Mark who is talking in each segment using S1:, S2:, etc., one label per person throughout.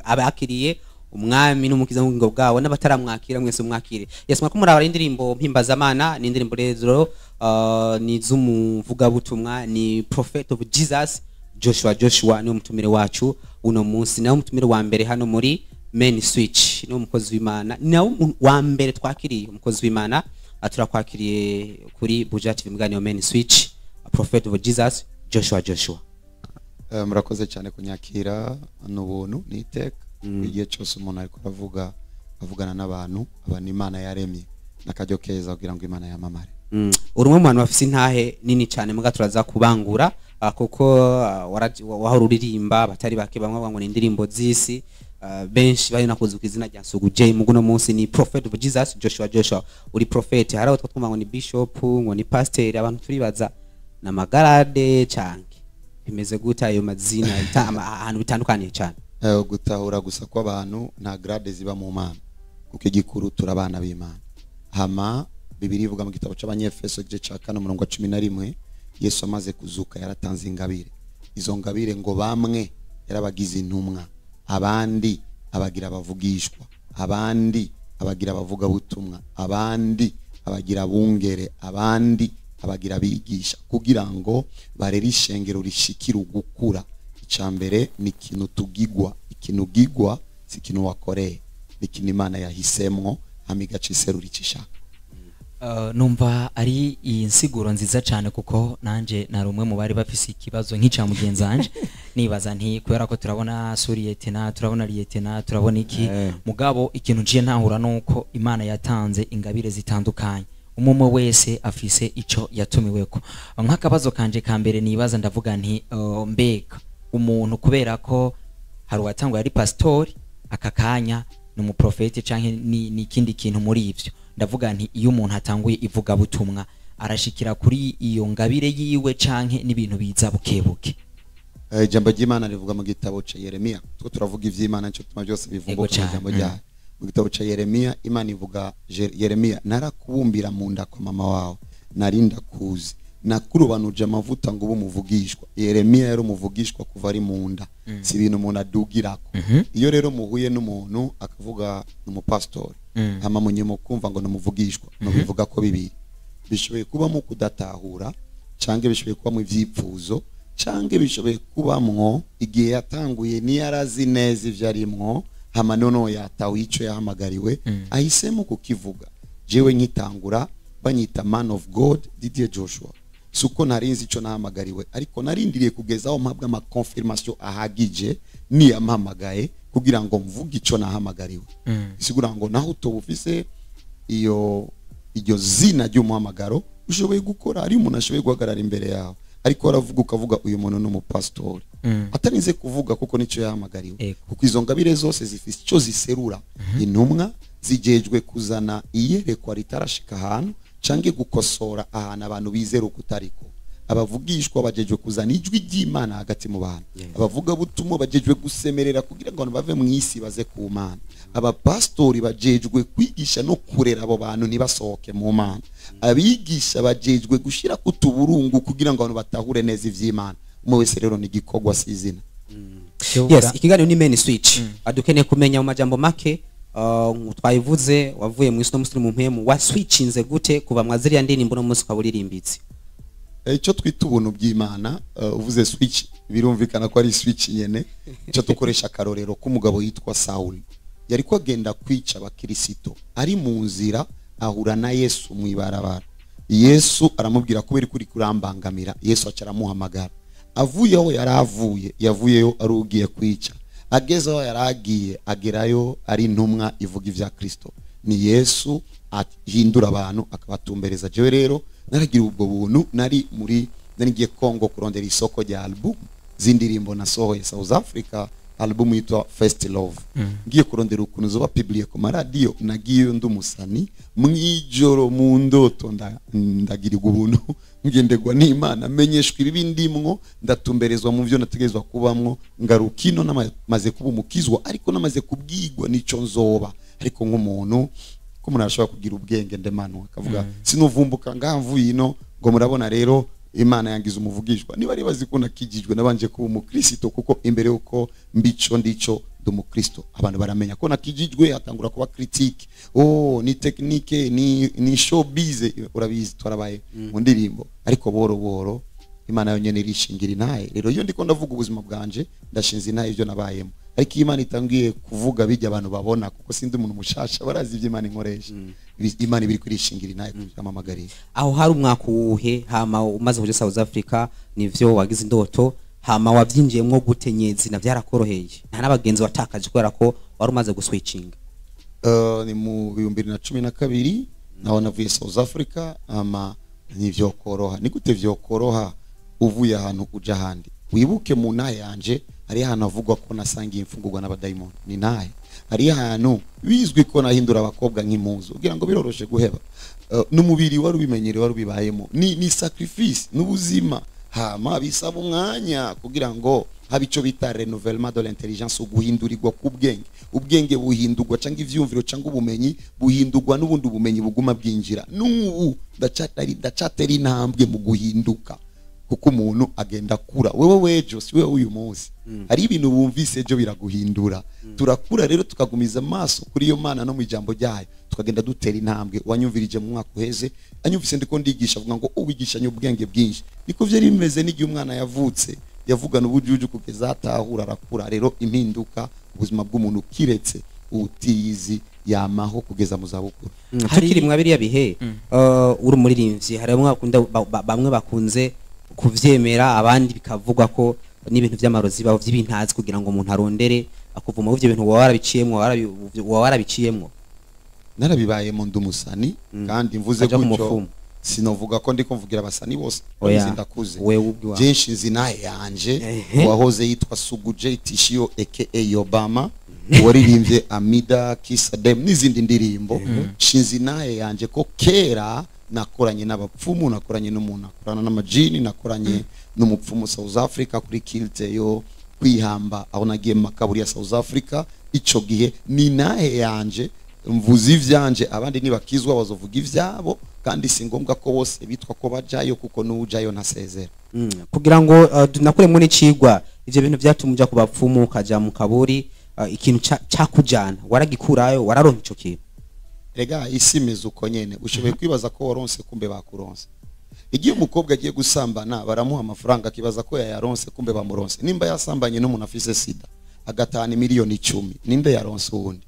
S1: Abakiriye umwami n'umukiza mu bugingo bwabo n'abataramwakira, mwese umwakire. Yes, mwako muraba indirimbo mpimbazamana, ni indirimbo rero ni z'umuvugabutumwa, ni Prophet of Jesus Joshua. Joshua ni umutumire wacu uno munsi, nawe umutumire wa mbere hano muri Main Switch, ni umukozi w'Imana, ni nawe wa mbere twakiriye umukozi w'Imana. Turakwakiriye kuri Buja TV muganiro Main Switch, Prophet of Jesus Joshua. Joshua.
S2: Murakoze cyane kunyakira, ni ubuntu, ni iteka. Igihe cyose umuntu ariko aravuga, avugana n'abantu, abantu Imana yaremye, n'akaryo keza kugira ngo Imana yamamare.
S1: Uri umwe mu bantu bafise intahe nini cyane, muga turaza kubangura, kuko wahora uririmba, batari bake bamwe bavuga ngo ni indirimbo z'isi, benshi bari nakuzi ku izina rya Sugu J, mugu no munsi ni Prophet of Jesus Joshua. Joshua, uri prophet. Hari aho twumva ngo ni bishop, ngo ni pastor, abantu turibaza na magarade canke bimeze gute ayo mazina, ahantu bitandukaniye cyane?
S2: Gutahura gusa kw'abantu, nta grade ziba mu Mana, kuko igikuru turabana b'Imana. Hama Bibiliya ivuga mu gitabo c'Abanyefeso igice ca 4 umurongo wa 11, Yesu amaze kuzuka yaratanze ingabire. Izo ngabire ngo bamwe yarabagize intumwa, abandi abagira abavugishwa, abandi abagira abavugabutumwa, abandi abagira abungere, abandi abagira abigisha, kugira ngo barere ishengero rishikire ugukura. Icambere ni ikintu tugigwa, ikintu gigwa si ikintu wakoreye, ni ikintu Imana yahisemwo hama igaca iserura ico ishaka.
S3: Numva ari iyi nsiguro nziza cyane, kuko nanje nari umwe mu bari bafise ikibazo nk'ica mugenzi wanje, nibaza nti kubera ko turabona sous-lieutenant, turabona lieutenant, turabona iki, mugabo ikintu ngiye ntahura nuko Imana yatanze ingabire zitandukanye, umwe wese afise ico yatumiweko. Nk'akabazo kanje ka mbere nibaza, ndavuga nti mbega umuntu, kubera ko hari uwatangwa yari pastori, aka kanya ni umuprofeti canke ni ikindi kintu muri ivyo, ndavuga nti iyo umuntu atanguye ivugabutumwa arashikira kuri iyo ngabire yiwe canke n'ibintu biza bukebuke?
S2: Ijambo ry'Imana rivuga mu gitabo ca Yeremiya, two turavuga ivy'Imana, nico gituma byose bivugwa mu ijambo ryayo. Mu gitabo ca Yeremiya Imana ivuga, Yeremiya, narakubumbira mu nda kwa mama wawe, narinda kuzi, nakurobanuje amavuta ngo ube umuvugishwa. Yeremiya yari umuvugishwa kuva ari mu nda, si ibintu umuntu adugirako. Iyo rero muhuye n'umuntu akavuga umupastori, hama munyuma kumva ngo numuvugishwa, nubivuga ko bibiri bishoboye kubamo kudatahura, canke bishoboye kubamo ivyipfuzo, canke bishoboye kubamwo igihe yatanguye niyarazi neza ivyo arimwo, hama noneho yatawe ico yahamagariwe, ahisemo kukivuga. Jewe nkitangura banyita Man of God Didier Joshua, suko narinzi ico nahamagariwe, ariko narindiriye kugeza aho mpabwa ama confirmation ahagije niyampamagaye kugira ngo mvuge ico nahamagariwe. Isigura ngo naho utobufise iyo iryo zina ry'umuhamagaro, ushoboye gukora, ari umuntu ashoboye guhagarara imbere yawe ariko aravuga, ukavuga uyu muntu ni umupastori, atarinze kuvuga kuko nico yahamagariwe. Kuko izo ngabire zose zifise ico ziserura. Intumwa zijejwe kuzana iyerekwa ritarashika ahantu canke gukosora ahantu abantu bizera ukutariko. Abavugishwa bajejwe kuzana ijwi ry'Imana hagati mu bantu. Abavuga butumwa bajejwe gusemerera kugira ngo abantu bave mu isi baze ku Mana. Abapastori bajejwe kwigisha no kurera abo bantu ntibasohoke mu Mana. Abigisha bajejwe gushira kutuburungu kugira ngo abantu batahure neza ivy'Imana. Umwe wese rero ni igikorwa si izina.
S1: Yes, ikiganiro ni Main Switch. Adukeneye kumenya mu majambo make, twayivuze wavuye mu isi no musiri mu mpemu, wa switchinze gute kuva mwa ziriya ndirimbo no munsi ukaburirimbitse?
S2: Icyo twita ubuntu bw'Imana, uvuze switch birumvikana ko ari switch nyene. Icyo tukoresha akarorero k'umugabo yitwa Saul, yari ko agenda kwica abakirisito, ari mu nzira ahura na Yesu mu ibarabara. Yesu aramubwira kubera kuri kurambangamira, Yesu aca aramuhamagara. Avuye aho yari avuye, yavuyeyo ari ugiye kwica, ageze aho yari agiye agerayo ari intumwa ivuga ivya Kristo. Ni Yesu ahindura abantu akabatumbereza. Jewe rero naragira ubwo buntu, nari muri ngiye Kongo kurondera isoko rya album zindirimbo nasohoye South Africa, album yitwa First Love. Ngiye kurondera ukuntu zoba publiye ku maradiyo, nagiye ndumusani mwijoro mu ndoto ndagirirwa ubuntu, ngendegwa n'Imana, menyeshwa ibibi ndimwo, ndatumberezwa mu byo nategerezwa kubamwo, ngarukino namaze kuba umukizwa, ariko namaze kubwigwa nico nzoba. Ariko nk'umuntu ko umuntu arashobora kugira ubwenge ndemano akavuga sinuvumbuka ngamvuye ino ngo murabona rero Imana yangiza umuvugishwa. Niba ari bazikunda kijijwe nabanje kuba umukristo, kuko imbere uko mbico ndico Ndi umukristo, abantu baramenya ko nakijijwe, atangura kuba critique. Oh, ni technique, ni showbiz, urabizi twarabaye mu ndirimbo. Ariko boro boro Imana yonyene irishingira intahe. Rero iyo ndiko ndavuga ubuzima bwanje, ndashinze intahe ibyo nabayemo. Ariko iyo Imana itangiye kuvuga bijya abantu babona, kuko sindi umuntu mushasha, barazi ibyo Imana inkoresha. Imana ibiri kurishingira intahe kuramamagariye.
S1: Aho hari umwaka uwuhe? Hama umaze kuja South Africa nivyo wagize indoto, hama wavyinjiyemwo gute nyezina? Vyarakoroheye? Nta n'abagenzi watakaje kubera ko wari umaze guswitchinga?
S2: Ni mu 2012 naho navuye South Africa. Ama nivyo koroha, ni gute vyokoroha uvuye ahantu uja ahandi? Wibuke mu ntahe yanje hari ahantu havugwa ko nasangiye imfungurwa n'abadayimoni, ni ntahe. Hari ahantu bizwi ko nahindura abakobwa nk'impuzu, kugira ngo biroroshe guheba. N'umubiri wari ubimenyereye, wari ubibayemo, ni sacrifice n'ubuzima. Hama bisaba umwanya kugira ngo habe ico bita renouvellement de l'intelligence, uguhindurirwa k'ubwenge. Ubwenge buhindurwa cyangwa ivyumviro cyangwa ubumenyi buhindurwa n'ubundi bumenyi buguma bwinjira. N'ubu ndacatera intambwe mu guhinduka, kuko umuntu agenda akura. Wewe wejo si wewe uyu munsi. Hari ibintu bumvise ejo biraguhindura. Turakura rero, tukagumiza amaso kuri iyo Mana no mu ijambo ryayo, tukagenda dutera intambwe. Wanyumvirije mu mwaka uheze, anyumvise ndiko ndigisha, avuga ngo uwigishanye ubwenge bwinshi. Niko vyari bimeze n'igihe umwana yavutse, yavugana ubujuju kugeza atahura, arakura. Rero impinduka ubuzima bw'umuntu kiretse utiyizi yamaho kugeza mu zabukuru.
S1: Tukiri mwa biriya bihe, uri umuririmbyi, hari bamwe bakunda, bamwe bakunze kuvyemera, abandi bikavugwa ko n'ibintu vy'amarozi baho vy'ibintazi kugira ngo umuntu arondere akuvuma. Ivyo bintu waba warabiciyemwo, waba warabiciyemwo?
S2: Narabibayemo, ndi umusani, kandi mvuze
S1: Aja ku
S2: gutyo
S1: mupfumu.
S2: sinovuga ko ndiko mvugira abasani bose.
S1: Oya,
S2: nzi ndakuze.
S1: Wewe ubwiwawe.
S2: Byinshi nzi naye yanje. Wahoze yitwa Sugu J Tishio aka Obama, waririmbye Amida Kisadem n'izindi ndirimbo. Shinzi naye yanje ko kera nakoranye n'abapfumu, nakoranye n'umuntu akorana n'amajini, nakoranye n'umupfumu South Africa kuri kilte yo kwihamba, aho nagiye mu makaburi ya South Africa. Ico gihe ni nahe yanje mvuze ivyanje, abandi nibakizwa bazovuga ivyabo, kandi si ngombwa ko bose bitwa ko bajayo, kuko n'ujayo ntasezera.
S1: Kugira ngo tunakuremo n'icigwa, ivyo bintu vyatuma uja ku bapfumu, ukaja mu kaburi, ikintu cakujana waragikurayo? Wararonka ico kintu?
S2: Rega isi imeze uko nyene, ushoboye kwibaza ko waronse, kumbe bakuronse. Igihe umukobwa agiye gusambana baramuha amafaranga, akibaza ko yayaronse, kumbe bamuronse. Nimba yasambanye n'umuntu afise sida agatahana 10 miliyoni, ninde yaronse uwundi?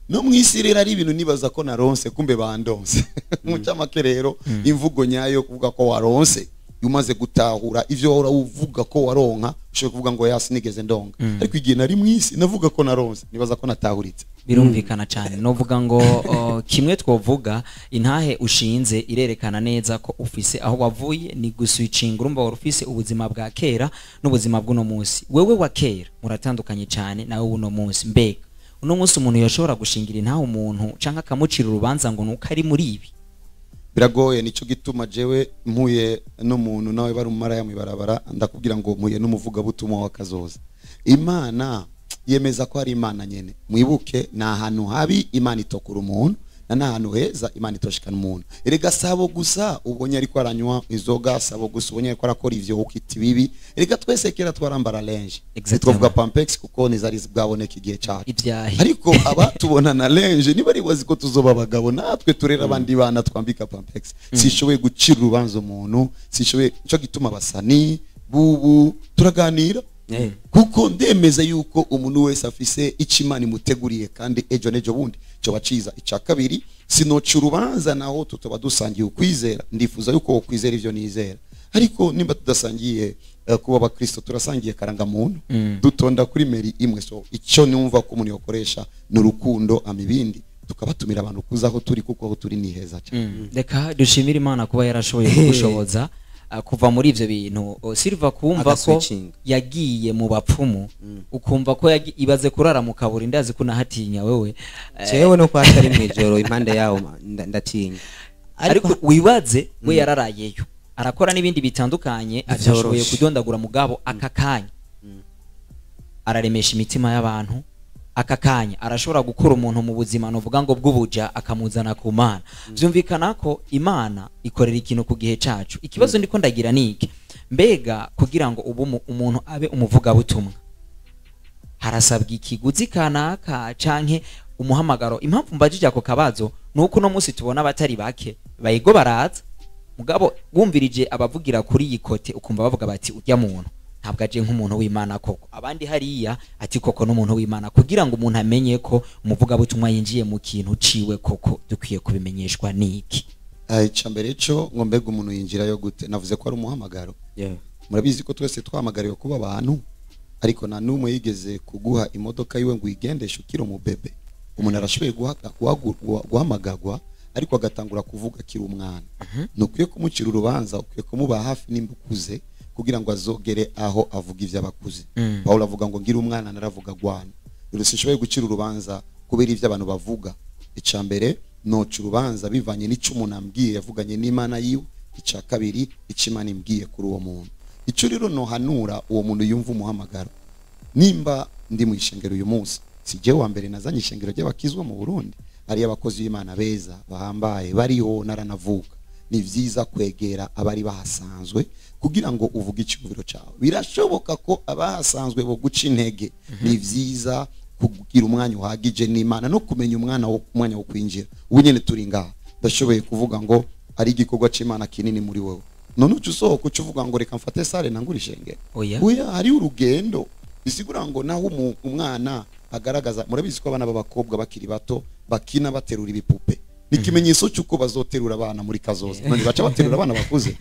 S2: No mu isi rero ari ibintu nibaza ko naronse, kumbe bandonse. Mu camake rero, imvugo nyayo kuvuga ko waronse, iyo umaze gutahura ivyo wahora uvuga ko waronka, ushobora kuvuga ngo yasi nigeze ndonga. Ariko igihe nari mu isi navuga ko naronse, nibaza ko natahuritse.
S3: Birumvikana cyane. Novuga ngo kimwe twovuga, intahe ushinze irerekana neza ko ufise aho wavuye, ni guswitchinga. Urumva wari ufise ubuzima bwa kera n'ubuzima bw'uno munsi. Wewe wa kera muratandukanye cyane nawe w'uno munsi. Mbega uno munsi umuntu yashobora gushingira intahe umuntu canke akamucira urubanza ngo nuko ari muri ibi?
S2: Biragoye. Nico gituma jewe mpuye n'umuntu nawe bari umumaraya mw'ibarabara, ndakubwira ngo mpuye n'umuvugabutumwa w'akazoza. Imana yemeza ko ari Imana nyene. Mwibuke, ni ahantu habi Imana itokura umuntu, na n'ahantu heza Imana itoshikana umuntu. Erega sabo gusa ubonye ariko aranywa inzoga, sabo gusa ubonye ariko arakora ivyo ukita ibibi. Erega twese kera twarambara linge.
S3: Exactement.
S2: Twavuga pampex kuko nizari bwaboneka igihe cacu.
S3: Ibyahi.
S2: Ariko aba tubona na linge niba ari bazi ko tuzoba abagabo natwe turera abandi bana twambika pampex. Sishoboye gucira urubanza umuntu, sishoboye. Nico gituma abasani bubu turaganira, kuko ndemeza yuko umuntu wese afise icyo Imana imuteguriye, kandi ejo n'ejo bundi cyo baciza. Icya kabiri, sinoca urubanza naho tutoba dusangiye ukwizera. Ndifuza yuko wokwizera ivyo nizera, ariko nimba tudasangiye kuba abakristo, turasangiye karangamuntu, dutonda kuri mairie imwe. So icyo numva ko umuntu yokoresha ni urukundo, ama ibindi tukabatumira abantu kuza aho turi, kuko aho turi ni heza cyane.
S3: Reka dushimire Imana kuba yarashoboye kugushoboza kuva muri ivyo bintu. Silva, kumva ko
S1: Agaswitching.
S3: yagiye mu bapfumu, ukumva ko ibaze kurara mu kaburi, ndazi ko unahatinya wewe.
S1: Jewe no kwa atari mw'ijoro impande yawo ndatinya.
S3: Ariko wibaze we yararayeyo, arakora n'ibindi bitandukanye atashoboye
S1: Vyoroshe.
S3: kudondagura, mugabo aka kanya araremesha imitima y'abantu. Aka kanya arashobora gukura umuntu mu buzima nuvuga ngo bw'ubuja, akamuzana ku Mana. Vyumvikana ko Imana ikorera ikintu ku gihe cacu. Ikibazo ndiko ndagira ni iki: mbega kugira ngo ubu umuntu abe umuvugabutumwa Harasabwa ikiguzi kanaka canke umuhamagaro? Impamvu mbajije ako kabazo nuko uno munsi tubona abatari bake bayigo baraza, mugabo wumvirije abavugira kuri iyi côté ukumva bavuga bati urya muntu ntabwo aje nk'umuntu w'Imana koko, abandi hariya ati koko n'umuntu w'Imana. Kugira ngo umuntu amenye ko umuvugabutumwa yinjiye mu kintu ciwe koko, dukwiye kubimenyeshwa niki?
S2: Icya mbere cyo ngo mbega umuntu yinjirayo gute? Navuze ko ari umuhamagaro. Murabizi ko twese twahamagariwe kuba abantu, ariko nta n'umwe yigeze kuguha imodoka yiwe ngo uyigendeshe ukiri umubebe. Umuntu arashoboye guhamagagwa ariko agatangura kuvuga akiri umwana. Ntukwiye kumucira urubanza, ukwiye kumuba hafi nimba ukuze kugira ngo azogere aho avuga ibyo abakuze. Pawulo avuga ngo ngira umwana naravuga gwana. Rero sinshoboye gucira urubanza kubera ibyo abantu bavuga. Icya mbere, noca urubanza bivanye n'icyo umuntu ambwiye yavuganye n'Imana yiwe. Icya kabiri, icyo Imana imbwiye kuri uwo muntu. Icyo rero nohanura uwo muntu yumva umuhamagaro, nimba ndi mu ishengero uyu munsi, si jyewe wa mbere nazanye ishengero ry'abakizwa mu Burundi. Hariyo abakozi b'Imana beza bahambaye bariho naranavuka. Ni vyiza kwegera abari bahasanzwe kugira ngo uvuge icyumviro cyawe. Birashoboka ko abahasanzwe bo guca intege. Ni vyiza kugira umwanya uhagije n'Imana no kumenya umwanya wo kwinjira. Ubu nyene turi ngaha, ndashoboye kuvuga ngo ari igikorwa c'Imana kinini muri wewe, none uca usohoka uca uvuga ngo reka mfate salle nangure ishengero?
S3: Oya.
S2: Oya, hari urugendo. Bisigura ngo naho umwana agaragaza, murabizi ko abana b'abakobwa bakiri bato bakina baterura ibipupe, ni ikimenyetso cy'uko bazoterura abana muri kazoza. None baca baterura abana bakuze.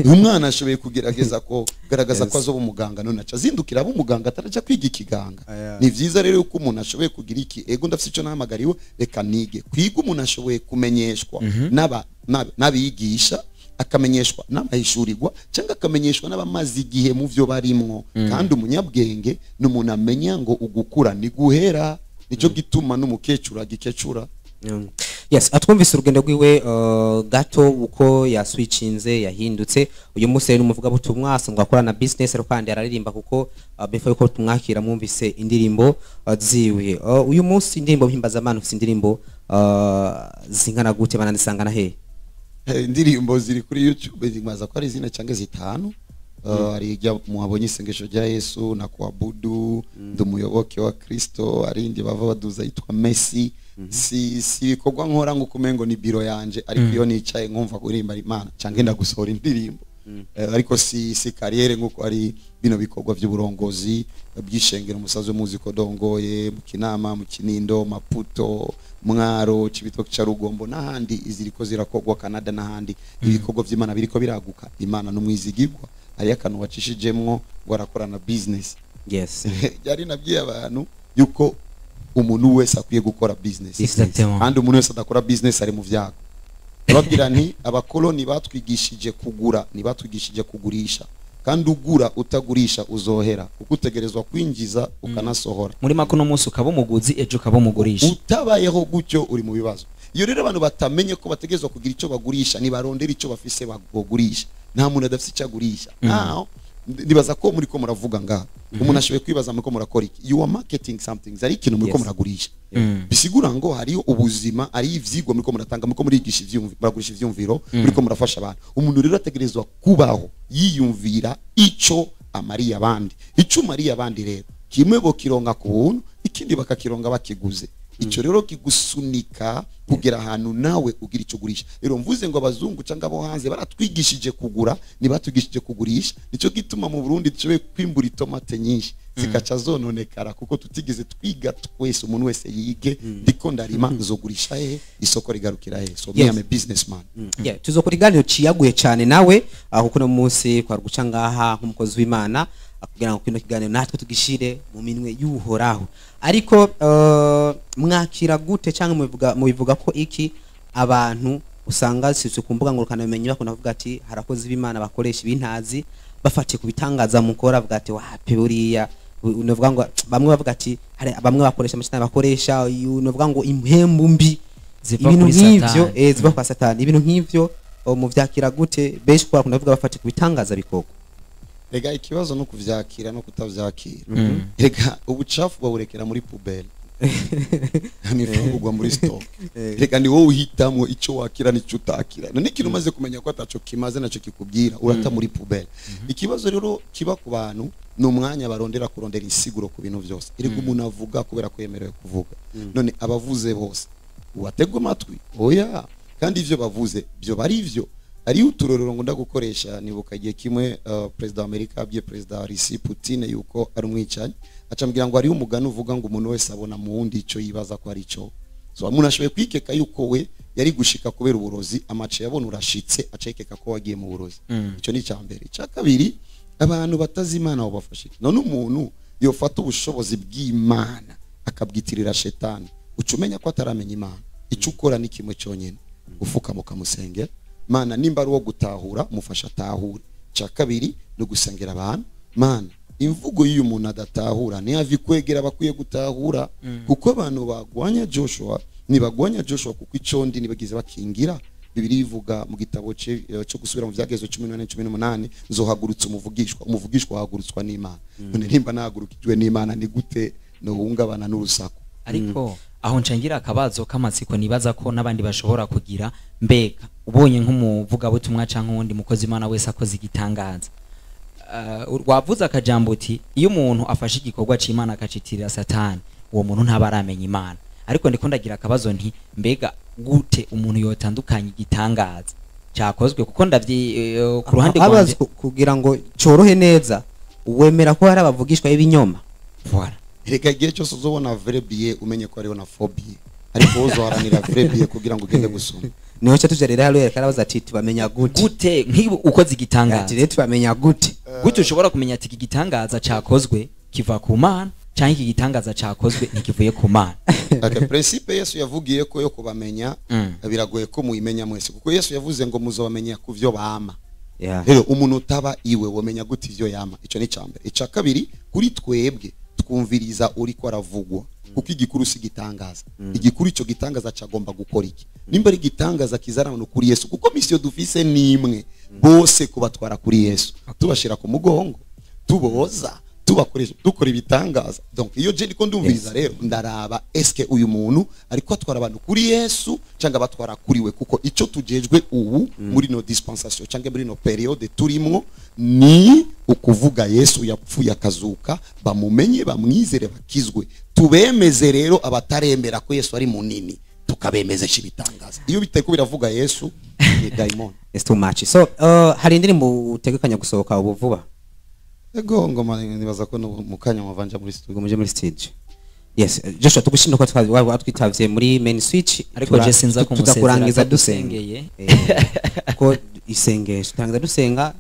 S2: Umwana ashoboye kugerageza ko kugaragaza ko azoba umuganga, none aca azindukira aba umuganga ataraja kwiga ikiganga. Ni vyiza rero yuko umuntu ashoboye kugira iki: ego, ndafise icyo nahamagariwe, reka nige. Kwiga, umuntu ashoboye kumenyeshwa n'abigisha, akamenyeshwa n'abahishurirwa, cyangwa akamenyeshwa n'abamaze igihe mu byo barimwo. Kandi umunyabwenge ni umuntu amenya ngo ugukura ni guhera, nicyo gituma n'umukecuru agikecura.
S1: Yes, atwumvise urugendo rwiwe gato, uko yaswicinze, yahindutse. Uyu munsi rero n'umuvugabutumwa, asanzwe akora na business, ariko kandi araririmba, kuko before yuko tumwakira mwumvise indirimbo ziwe. Uyu munsi indirimbo mpimbazamana, ufise indirimbo zingana gute? Banandisangana he?
S2: Indirimbo ziri kuri YouTube zimaze ko ari zine cyangwa zitanu. Hari ijya muhabonye isengesho rya Yesu na kuabudu, ndi umuyoboke wa Kristo. Hari indi bava baduza yitwa Messi. Si ibikorwa nkora nk'uko umengo ni biro yanje, ariko iyo nicaye nkumva kuririmba Imana cyangwa ngenda gusohora indirimbo. Ariko si carrière nk'uko ari bino bikorwa by'uburongozi by'ishengero musazo muzi ko dongoye mu Kinama, mu Kinindo, Maputo, Mwaro, Cibitoke ca Rugombo n'ahandi iziriko zirakogwa, Canada n'ahandi. Ibikorwa by'Imana biriko biraguka. Imana n'umwizigirwa. Hariyo akantu wacishijemwo ngo arakorana business. Byari nabwiye abantu yuko umuntu wese akwiye gukora business.
S3: Exactement.
S2: Kandi umuntu wese adakora business ari mu vyago. Babwira nti abakoloni batwigishije kugura, ntibatwigishije kugurisha. Kandi ugura utagurisha uzohera, kuko utegerezwa kwinjiza ukanasohora.
S3: Muri make uno munsi ukaba umuguzi, ejo ukaba umugurisha.
S2: Utabayeho gutyo uri mu bibazo. Iyo rero abantu batamenye ko bategerezwa kugira icyo bagurisha, nibarondera icyo bafise bagurisha. Nta muntu adafise icyo agurisha. Now ndibaza ko muri ko muravuga ngaha, umuntu ashoboye kwibaza muri ko murakora iki. You are marketing something, ari ikintu muri ko muragurisha. Bisigura ngo hariyo ubuzima, ari ivyigwa muri ko muratanga, muri ko murigisha ivyumviro, muragurisha ivyumviro, muri ko murafasha abantu. Umuntu rero ategerezwa kubaho yiyumvira ico amariye abandi. Ico umariye abandi rero, kimwe bokironka ku buntu, ikindi bakakironka bakiguze. Ico rero kigusunika kugera ahantu nawe ugira ico ugurisha. Rero mvuze ngo abazungu cyangwa abo hanze baratwigishije kugura, ntibatwigishije kugurisha. Nico gituma mu Burundi dushoboye kwimbura itomate nyinshi zikaca zononekara, kuko tutigeze twiga twese. Umuntu wese yige: ndiko ndarima, nzogurisha hehe, isoko rigarukira hehe? So me, I'm a businessman.
S1: Yeah, tuzokora ikiganiro ciyaguye cyane nawe, kuko uno munsi kwari guca ngaha nk'umukozi w'Imana, kugira ngo kino kiganiro natwe tugishire mu minwe y'Uhoraho. Ariko mwakira gute cyangwa mubivuga ko iki abantu usanga sisi ku mbuga ngurukanabumenyi bakunda kuvuga ati harakozi b'Imana bakoresha ibintazi, bafatiye ku bitangaza mukora, bavuga ati wapi buriya, unovuga ngo bamwe bavuga ati hari bamwe bakoresha amashitani, bakoresha unovuga ngo impembu mbi,
S3: Ziva
S1: ibintu
S3: kuri
S1: nk'ivyo,
S3: Satani.
S1: ziva kwa Satani, ibintu nk'ivyo muvyakira gute? Benshi kwa bakunda kuvuga bafatiye ku bitangaza bikorwa.
S2: Rega ikibazo no kuvyakira no kutavyakira. Rega ubucafu baburekera muri poubelle. Ni ifungurwa muri stock. Reka ni wowe uhitamo ico wakira n'ico utakira. None ikintu umaze kumenya ko ataco kimaze naco kikubwira, urata muri poubelle. Ikibazo rero kiba ku bantu ni umwanya barondera kurondera insiguro ku bintu byose. Erega umuntu avuga kubera ko yemerewe kuvuga. None abavuze bose ubategwa amatwi? Oya. Kandi ivyo bavuze byo bari ivyo. Ari uturorero ngo ndagukoresha, nibuka igihe kimwe Perezida wa Amerika abwiye Perezida wa Russie Putin yuko ari umwicanyi, acambwira ngo ari umugani uvuga ngo umuntu wese abona mu wundi ico yibaza ko ari cyo. So umuntu ashoboye kwikeka yuko we yari gushika kubera uburozi, amace yabona urashitse acekeka ko wagiye mu burozi. Ico ni icambere. Ica kabiri, abantu batazi Imana bobafasha iki? None umuntu yofata ubushobozi bw'Imana akabwitirira shetani, ucumenya ko ataramenya Imana. Ico ukora ni kimwe cyonyine, ufukama ukamusengera Mana, nimba ari uwo gutahura mufasha atahure. Cya kabiri no gusengera abantu. Mana, imvugo y'uyu muntu adatahura ntiyavi kwegera bakwiye gutahura, kuko abantu bagwanya Joshua ntibagwanya Joshua kuko icondi nibagize bakingira. Bibiliya ivuga mu gitabo cyo gusubira mu Vyagezo 18:18, nzohagurutsa umuvugishwa, umuvugishwa ahagurutswa n'Imana. None nimba nahagurukijwe n'Imana ni gute no hungabana n'urusaku?
S3: Ariko aho ncangira akabazo k'amatsiko nibaza ko n'abandi bashobora kugira, mbega ubonye nk'umuvugabutumwa canke uwundi mukozi Imana wese akoze igitangaza, wavuze akajambo uti iyo umuntu afashe igikorwa c'Imana akacitirira Satani, uwo muntu ntaba aramenya Imana. Ariko ndiko ndagira akabazo nti mbega gute umuntu yotandukanya igitangaza cyakozwe? Kuko ndavyi ku ruhande rwanje
S1: kugira ngo corohe neza, wemera ko hari abavugishwa y'ibinyoma.
S3: Voilà.
S2: Reka igihe cyose uzobona vrai billet umenye ko ariho na faux billet, ariko uzoharanira vrai billet kugira ngo ugende gusoma.
S1: Niho cyo tuje rero hariya karabaza ati tubamenya gute?
S3: Gute nk'ibu ukoze igitangaza?
S1: Ati rero tubamenya gute?
S3: Gute ushobora kumenya ati iki gitangaza cyakozwe kiva ku Mana canke iki gitangaza cyakozwe ntikivuye ku Mana?
S2: Aka principe Yesu yavugiye ko yo kubamenya biragoye ko muyimenya mwese, kuko Yesu yavuze ngo muzobamenya ku vyo bama. Rero umuntu utaba iwe womenya gute ivyo yama? Ico ni icambere. Ica kabiri, kuri twebwe twumviriza uri ko aravugwa, kuko igikuru si gitangaza. Igikuru ico gitangaza cagomba gukora iki? Nimba ari gitangaza kizana abantu kuri Yesu, kuko mission dufise ni imwe, bose kubatwara kuri Yesu, tubashira ku mugongo, tuboza, tubakoresha, dukora ibitangaza. Donc iyo je ndiko ndumviriza rero ndaraba eske uyu muntu ariko atwara abantu kuri Yesu cyangwa abatwara kuri we, kuko ico tujejwe ubu muri no dispensation cyangwa muri no periode turimwo ni ukuvuga Yesu yapfuye akazuka, bamumenye, bamwizere, bakizwe. Tubemeze rero abataremera ko Yesu ari munini, tukabemezesha ibitangaza. Iyo biteko biravuga Yesu ni daimon.
S1: It's too much. So hari indirimbo utegekanya gusohoka ubu vuba?
S2: Ego ngoma nibaza ko mu kanya mavanja muri studio,
S1: muje muri stage. Yes, Joshua tugushimira ko twitavye muri main switch,
S3: ariko je sinza
S1: kumurangiza dusengeye ko isengesho turangiza dusenga,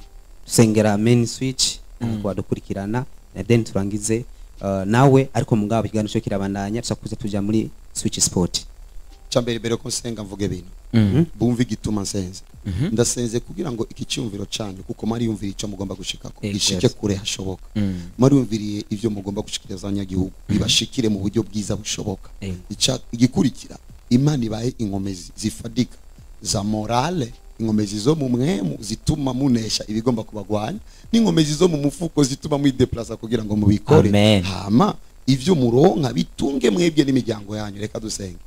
S1: dusengera main switch ariko badukurikirana na then turangize nawe, ariko mugabo ikiganiro cyo kirabandanya tusakuze tuja muri switch sport.
S2: Cambere mbere ko nsenga mvuge bintu bumva igituma nsenze. Ndasenze kugira ngo iki cyumviro cyanyu, kuko mari yumvira ico mugomba gushikako gishike kure hashoboka, mari yumviriye ivyo mugomba gushikiriza abanyagihugu bibashikire mu buryo bwiza bushoboka. Igikurikira, Imana ibaye inkomezi zifadika za morale, inkomezi zo mu mwemu zituma munesha ibigomba kubagwanya, n'inkomezi zo mu mufuko zituma mwideplaza kugira ngo mubikore. Hama ivyo muronka bitunge mwebwe n'imiryango yanyu. Reka dusenge.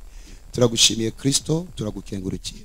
S2: Turagushimiye Kristo, turagukengurukiye.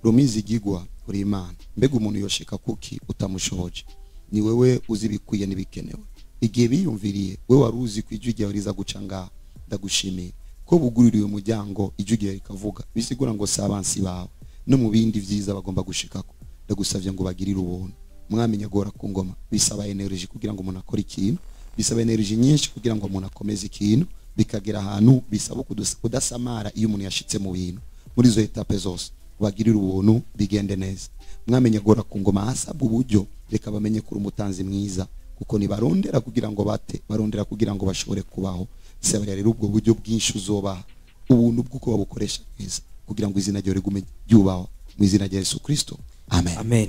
S2: Rumizi gigwa uri Imana. Mbega umuntu yoshika kuki utamushoboje? Ni wewe uzi bikwiye n'ibikenewe. Igihe biyumviriye wewe waruzi kwijwi ryawe riza guca ngaha. Ndagushimiye ko bugururiye umuryango ijwi ryawe rikavuga, bisigura ngo sabansi bawe no mu bindi vyiza bagomba gushikako. Ndagusavye ngo bagirire ubuntu. Mwami nyagora ku ngoma, bisaba energy kugira ngo umuntu akore ikintu, bisaba energy nyinshi kugira ngo umuntu akomeze ikintu, bikagera ahantu bisaba kudasamara iyo umuntu yashitse mu bintu. Muri izo etape zose bagirire ubuntu bigende neza. Mwamenye gora ku ngoma hasabwa uburyo, reka bamenye kuri umutanzi mwiza, kuko ni barondera kugira ngo bate, barondera kugira ngo bashobore kubaho. Saba rero ubwo buryo bwinshi uzobaha, ubuntu bw'uko babukoresha neza kugira ngo izina ryawe rigume ryubahwa. Mu izina rya Yesu Kristo, amen.
S1: Amen.